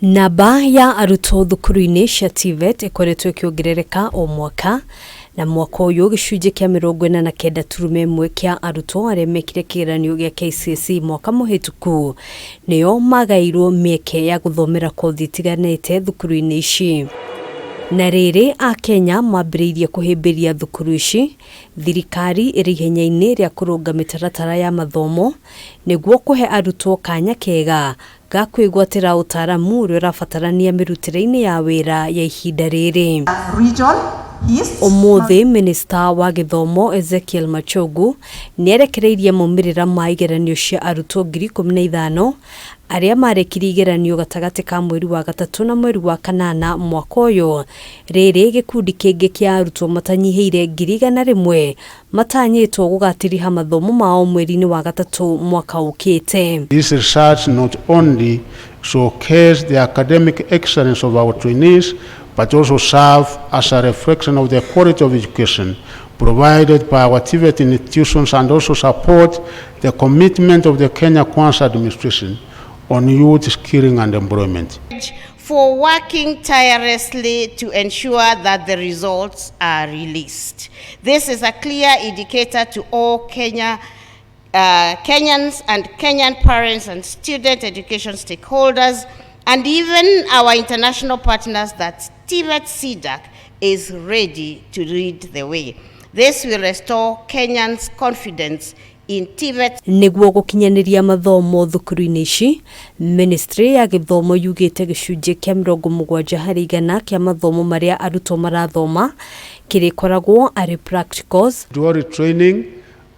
Namba ya arutwo thukuru-inĩ cia TVET ĩkoretwo ĩkĩongerereka o mwaka, na mwaka ũyũ gĩcunjĩ kĩa 49.1 kĩa arutwo arĩa mekire kĩgeranio gĩa KCSE mwaka mũhĩtũku nĩo magaĩirwo mĩeke ya gũthomera kothi itiganĩte thukuru-inĩ ici. Na rĩrĩ Akenya mambĩrĩirie kũhĩmbĩria thukuru ici, thirikari ĩrĩ ihenya-inĩ rĩa kũrũnga mĩtaratara ya mathomo nĩguo kũhe arutwo kanya kega ga kwĩgwatĩra ũtaaramu ũrĩa ũrabatarania mĩrutĩre-inĩ ya wĩra ya ihinda rĩrĩ. Ũmũthĩ Minista wa Gĩthomo Ezekiel Machogu nĩarekereirie maumĩrĩra ma igeranio cia arutwo 15,000 arĩa marĩkirie igeranio gatagatĩ ka mweri wa gatatũ na mweri wa kanana mwaka ũyũ, rĩrĩ gĩkundi kĩngĩ kĩa arutwo matanyihĩire 100,000 matanyĩtwo gũgatiriha mathomo mao mweri-inĩ wa gatatũ mwaka ũkĩte. This research not only showcase the academic excellence of our trainees, but also serve as a reflection of the quality of education provided by our TVET institutions and also support the commitment of the Kenya Kwanza administration on youth skilling and employment. For working tirelessly to ensure that the results are released. This is a clear indicator to all Kenyans and Kenyan parents and student education stakeholders and even our international partners that TVET CDAC is ready to lead the way. This will restore Kenyans' confidence in TVET. Nĩguo gũkinyanĩria mathomo thukuru-inĩ ici, Ministry ya Gĩthomo yugĩte gĩcunjĩ kĩa 70% kĩa mathomo marĩa arutwo marathoma kĩrĩkoragwo arĩ practicals. Dual training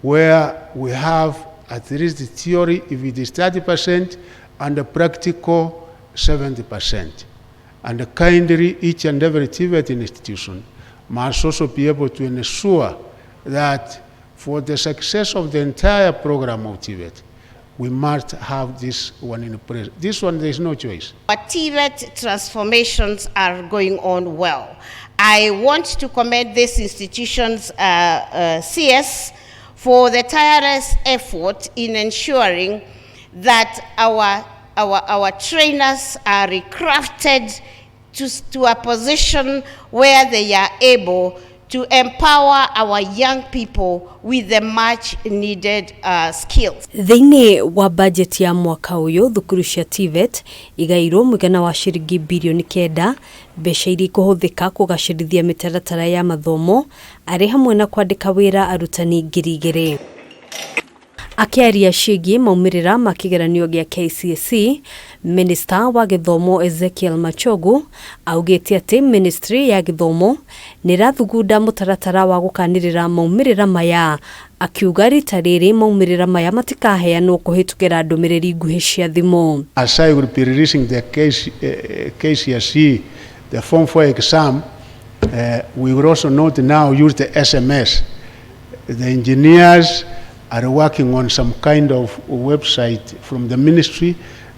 where we have at least the theory if it is 30% and the practical 70%. And kindly each and every TVET institution must also be able to ensure that for the success of the entire program of TVET, we must have this one in place. This one, there is no choice. Our TVET transformations are going on well. I want to commend this institution's CS for the tireless effort in ensuring that our trainers are recrafted to a position where they are able to empower our young people with the much needed skills. Thĩinĩ wa bajeti ya mwaka ũyũ, thukuru cia TVET igairwo mũigana wa ciringi birioni 9, mbeca iria ikũhũthĩka kũgacĩrithia mĩtaratara ya mathomo arĩ hamwe na kwandĩka wĩra arutani 2,000. Akĩaria ciĩgiĩ maumĩrĩra ma kĩgeranio gĩa KCSE, Minista wa Gĩthomo Ezekiel Machogu augĩte atĩ Ministry ya Gĩthomo nĩ ĩrathugunda mũtaratara wa gũkanĩrĩra maumĩrĩra maya, akiuga rita rĩrĩ maumĩrĩra maya matikaheanwo kũhĩtũkĩra ndũmĩrĩri nguhĩ cia thimũ. As I will be releasing the KCSE, the Form 4 exam, we will also not now use the SMS. The engineers are working on some kind of website from the ministry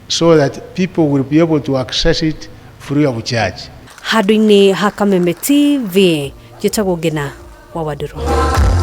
so that people will be able to access it free of charge. Handũ-inĩ ha Kameme TV, njĩtagwo Ngina wa Wandũrũ.